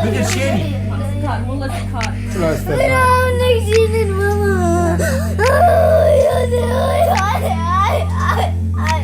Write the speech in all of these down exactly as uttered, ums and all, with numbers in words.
Bidir şêrî. Kar, mola kar. Şuna istedim. Ay, ay, ay, ay, ay, ay.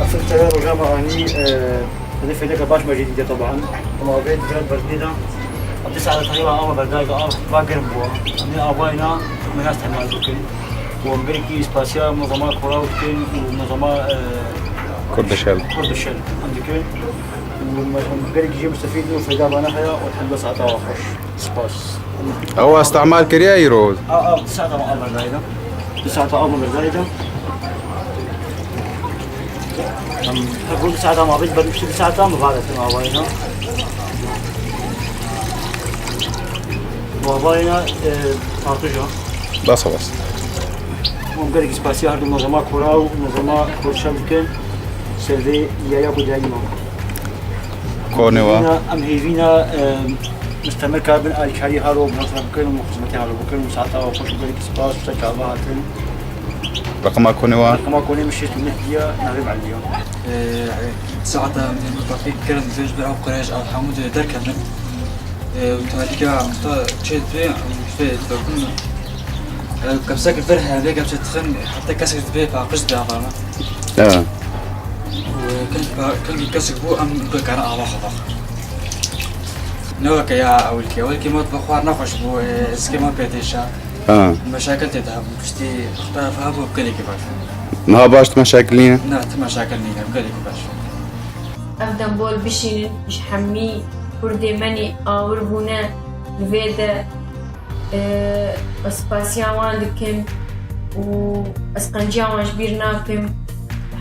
Ev filtre roja me anî, e, Hûn ê fêdeke baş me jî dîtiye teban. Ema vê di vê berzinê de, di saeta tayê ve ava berdayê de av va germ bû. Em ê avayê na me nestehmal bikin. Û em gelekî spasiya munezema Koraw dikin û munezema, e, Kurdişel. Kurdişel em dikin. Û me, em gelekî jê mustefîd û feyda vana heye û elhamdulillah saeta ava xweş. Spas. Ew estehmal kiriye îro? A, a, di saeta me av berdayê de. Di saeta av me berdayê de. Em, her du saeta mabên, ber piştî du saeta mivaretin avayîna. Avayîna, e, paqij e. Bas bas. Em gelek spasiya her du mezema kora û mezema korşa dikin. Ser vê yaya ku dayîma. Konê wa. Em hêvîna, e, mistemir kabin alîkarî haro bi nas re bikin û xizmetê haro bikin û saeta xweş û gelek spas û ser çava hatin. Reqema konê wa. Reqema konê min şêst û neh diya navê Meliya. Ee, saeta min bakî kirin vêj bir ew qirêj al hemû de derkevin. Ee, û talîka ta çê dibê, û işte dokun. Ee, kepsek bir hevlê kepsek tixin, heta kesek dibê paqij de avana. Ha. Ee, keng pa-, keng kesek bu em bikara ava xabaq. Ne weke ya ewilkê. Ewilkê mot bi xwar nexweş bû, ee, eskê mot pê têşa. Ha. Meşakil tê de hebû, piştî ixtilaf hebû, gelekî baş. Niha baş tu meşakil nîne? Na, tu meşakil nîne, gelekî baş. Ev dembol bişînin, ji hemî kurdê menî awir bûne, li vê de, e, ez spasiya wan dikim û ez qenciya wan ji bîr nakim.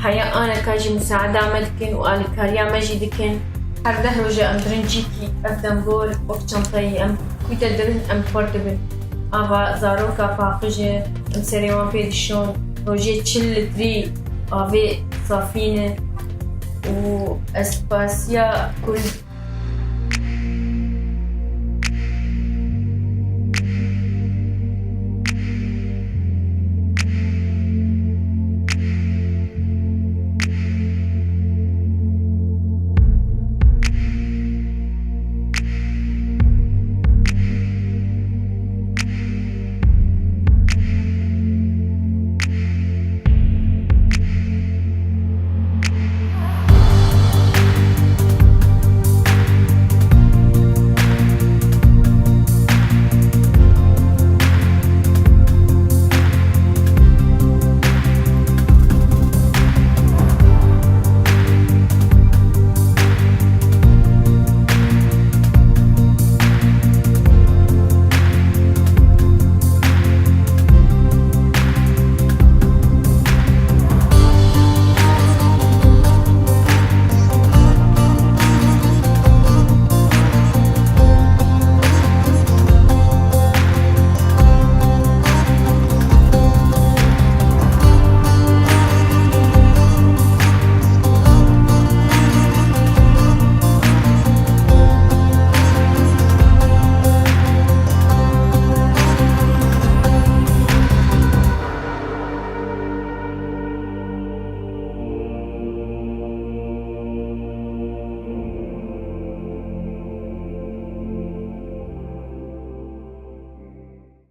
Heya aneka jî musaeda me dikin û alîkariya me jî dikin. Her deh roja em dirincîkî ev dembol wek çantayî em kûte dibin, em xwar dibin. Ava zaroka paqij e, em serê wan pê dişon. Rojê çil litrî avê safî ne û ez spasiya kul